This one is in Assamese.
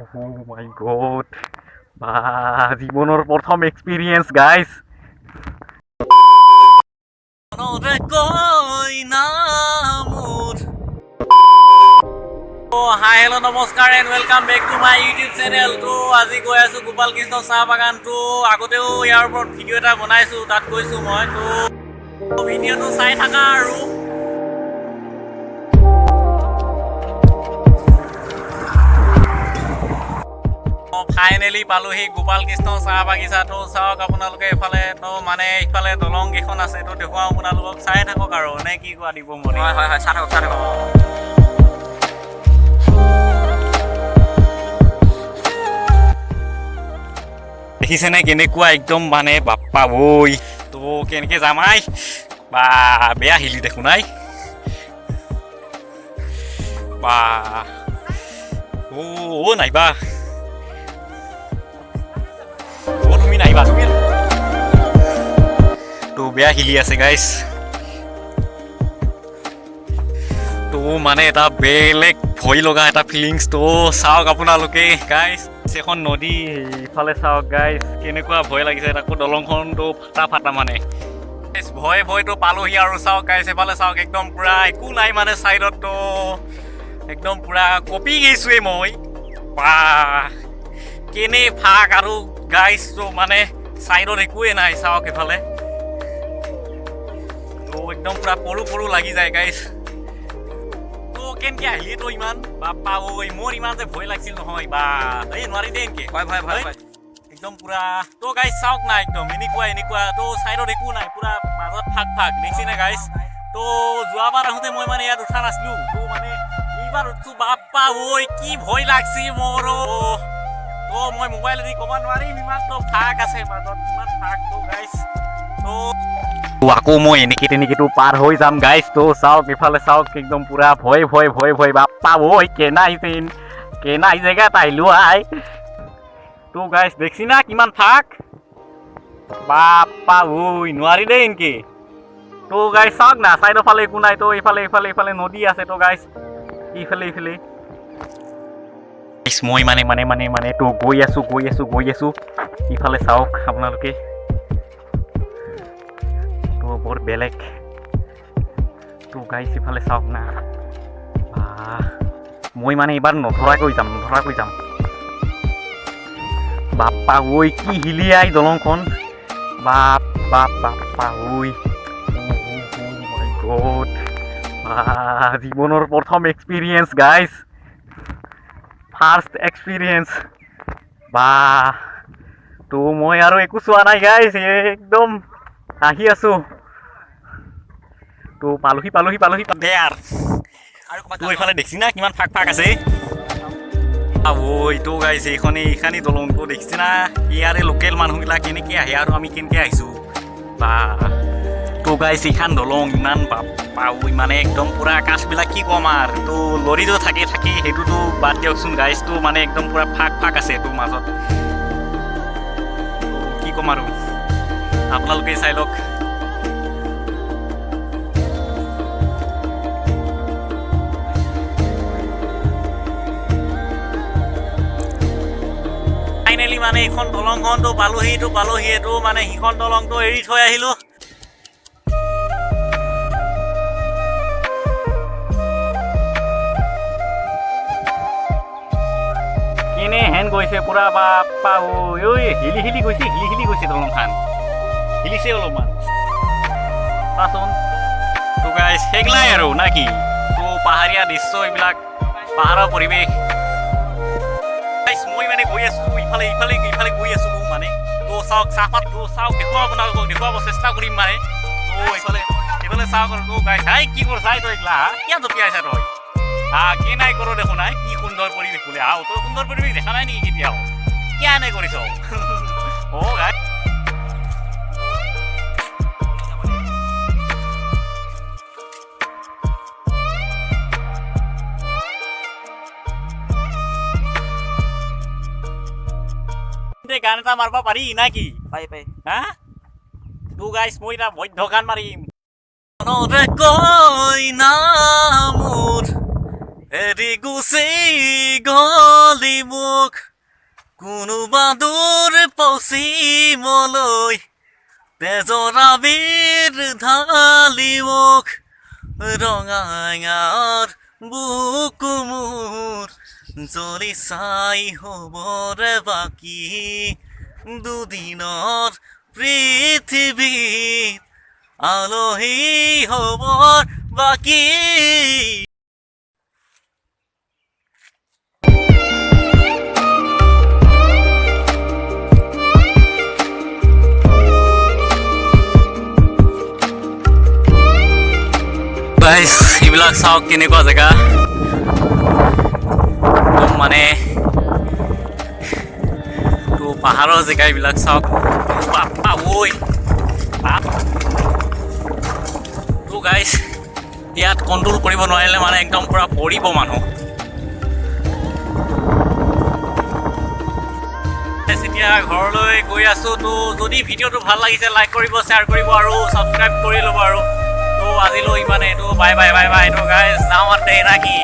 মাই গড, বা জীৱনৰ প্ৰথম এক্সপিৰিয়েঞ্চ গাইজ। কইনা মোৰ। হাই, হেল্ল', নমস্কাৰ and welcome back to my YouTube channel। তো আজি গৈ আছোঁ গোপাল কৃষ্ণ চাহ বাগান। তো আগতেও ইয়াৰ ওপৰত ভিডিঅ' এটা বনাইছোঁ, তাত গৈছোঁ মই। তো ভিডিঅ'টো চাই থাকা। আৰু ফাইনেলি পালোহি গোপাল কৃষ্ণ চাহ বাগিচাটো। চাওক আপোনালোকে এইফালে। তো মানে ইফালে দলং কেইখন আছে, তো দেখুৱাওঁ আপোনালোকক, চাই থাকক আৰু। নে কি কোৱা দীপমণি? হয়, চাই থাকক, চাই থাকক। দেখিছেনে কেনেকুৱা একদম মানে, বাপ্পা ঐ! তো কেনেকে যাম আই? বা, বেয়া হিলি দেখোন I. বা, অ' নাহিবা অ', তুমি নাহিবা তুমি। তো বেয়া হিলি আছে গাইছ। তো মানে এটা বেলেগ ভয় লগা এটা ফিলিংছ। তো চাওক আপোনালোকে গাইছ, এখন নদী ইফালে। চাওক গাইছ, কেনেকুৱা ভয় লাগিছে। তাকো দলংখনটো ফাটা ফাটা মানে। Guys, ভয় ভয়টো পালোহি। আৰু চাওক গাইছ, এফালে চাওক, একদম পুৰা একো নাই মানে চাইডত। তো একদম পুৰা কঁপি গৈছোৱেই মই। বা, কেনে ফাক আৰু গাইছ! তো মানে চাইডত একোৱে নাই। চাওক এফালে, তো একদম পুৰা পৰো পৰো লাগি যায় গাইছ। তো কেনেকে আহিলি তই ইমান? বাপ্পা ঐ, মোৰ ইমান যে ভয় লাগিছিল নহয়। বা, এই নোৱাৰি দে এনকে। ভয় ভয় ভয় ভয়। একদম পুৰা। তো গাইছ, চাওক না, একদম এনেকুৱা এনেকুৱা। তো চাইডত একো নাই, পুৰা মাজত ফাক ফাক, দেখিছে নে গাইছ? তো যোৱাবাৰ আহোঁতে মই মানে ইয়াত উঠা নাছিলো। তো মানে এইবাৰ উঠছো। বাপ্পা ঐ, কি ভয় লাগছি মোৰ! তো মই মোবাইল দি ক'ব নোৱাৰিম, ইমান তো ফাক আছে মাজত, ইমান ফাক। তো গাইছ, তো আকৌ মই এনেকে তেনেকেতো পাৰ হৈ যাম গাইছ। তো চাওক, ইফালে চাওক, একদম পুৰা ভয় ভয় ভয় ভয়। বাপ্পা ঐ, কেনা আহিছে, কেনা জেগাত আহিলো আই! তো গাইছ, দেখছি না কিমান ফাক? বাপ্পা ঐ, নোৱাৰি দেই এনকে। তো গাইছ, চাওক না, চাইডৰ ফালে একো নাই। তো ইফালে ইফালে ইফালে নদী আছে। তো গাইছ, ইফালে ইফালে মই মানে মানে মানে মানে তো গৈ আছো, গৈ আছো, গৈ আছো। ইফালে চাওক আপোনালোকে, তো বৰ বেলেগ। তো গাইছ, ইফালে চাওক না। বাহ, মই মানে এইবাৰ নধৰাকৈ যাম, নধৰাকৈ যাম। বাপ্পা ঐ, কি হিলিয়াই দলংখন! বাপ বাপ, বাপ্পা ঐ! মাই গড, জীৱনৰ প্ৰথম এক্সপিৰিয়েঞ্চ গাইজ, ফাৰ্ষ্ট এক্সপিৰিয়েঞ্চ। বা, তো মই আৰু একো চোৱা নাই গাইজ, একদম আহি আছো। তো পালোহি, পালোহি, পালোহি দে আৰু। আৰু ক'ৰবাত তো এইফালে দেখছি না কিমান ফাক ফাক আছে? ঐ, তো গাইছে, এইখনে এইখানি দলংটো, দেখিছে না? ইয়াৰে লোকেল মানুহবিলাক কেনেকে আহে আৰু আমি কেনেকে আহিছো। বা, তো গাইছে, এইখান দলং ইমান, বাপ্পা ঐ, মানে একদম পুৰা আকাশবিলাক, কি ক'ম আৰু। তো লৰিটো থাকে থাকি, সেইটোতো বাদ দিয়কচোন গাইছ। তো মানে একদম পুৰা ফাক ফাক আছে এইটো মাজত। তো কি ক'ম আৰু, আপোনালোকে চাই লওক। ফাইনেলি মানে এইখন দলংখনটো পালোহি। তো পালোহি, এইটো মানে সিখন দলংটো এৰি থৈ আহিলো। কেনে হেন গৈছে পুৰা, বাপ্পা ঐ! ঐ, হিলি হিলি গৈছে, হিলি হিলি গৈছে। দলংখন হিলিছে অলপমান, চাচোন। তো গাইছ, সেইগিলাই আৰু না কি? তো পাহাৰীয়া দৃশ্য এইবিলাক, পাহাৰৰ পৰিৱেশ। গাইছ, মই মানে গৈ আছো ইফালে ইফালে ইফালে গৈ আছো মানে। তো চাওক, চাহপাত। তো চাওক, দেখুৱাব, আপোনালোকক দেখুৱাব চেষ্টা কৰিম মানে। তো ইফালে ইফালে চাওক আৰু। তো গাইছ, হাই, কি কৰিছা তই এইগিলা? কিয় জঁপিয়াইছা তই? হা, কি নাই কৰ দেখোন। নাই, কি সুন্দৰ পৰিৱেশ বোলে। আহ, তই সুন্দৰ পৰিৱেশ দেখা নাই নেকি কেতিয়াও? কিয় নাই কৰিছ? অ গাই, গান এটা মাৰিব পাৰি না কি? পাই পাই। হা, তো গাইছ, মই এটা বৈধ গান মাৰিম। মনৰে কইনা মোৰ, এৰি গুচি গলি মোক। কোনোবা দূৰ পশ্চিমলৈ তেজৰ আবিৰ ঢালি মোক ৰঙাঙাৰ বুকু মোৰ জ্বলি ছাই হ'বৰে বাকী। দুদিনৰ পৃথিৱীত আলহী হ'বৰ বাকী। গাইছ, এইবিলাক চাওক, কেনেকুৱা জেগা একদম। মানে তো পাহাৰৰ জেগা এইবিলাক চাওক। বাপ্পা ঐ বাপ। তো গাইছ, ইয়াত কণ্ট্ৰল কৰিব নোৱাৰিলে মানে একদম পূৰা পৰিব মানুহ। এতিয়া ঘৰলৈ গৈ আছোঁ। তো যদি ভিডিঅ'টো ভাল লাগিছে, লাইক কৰিব, শ্বেয়াৰ কৰিব আৰু ছাবস্ক্ৰাইব কৰি ল'ব। আৰু তো আজিলৈ ইমানে। তো বাই বাই, বাই বাই। তো গাইজ, যাওঁ আৰু নাকি।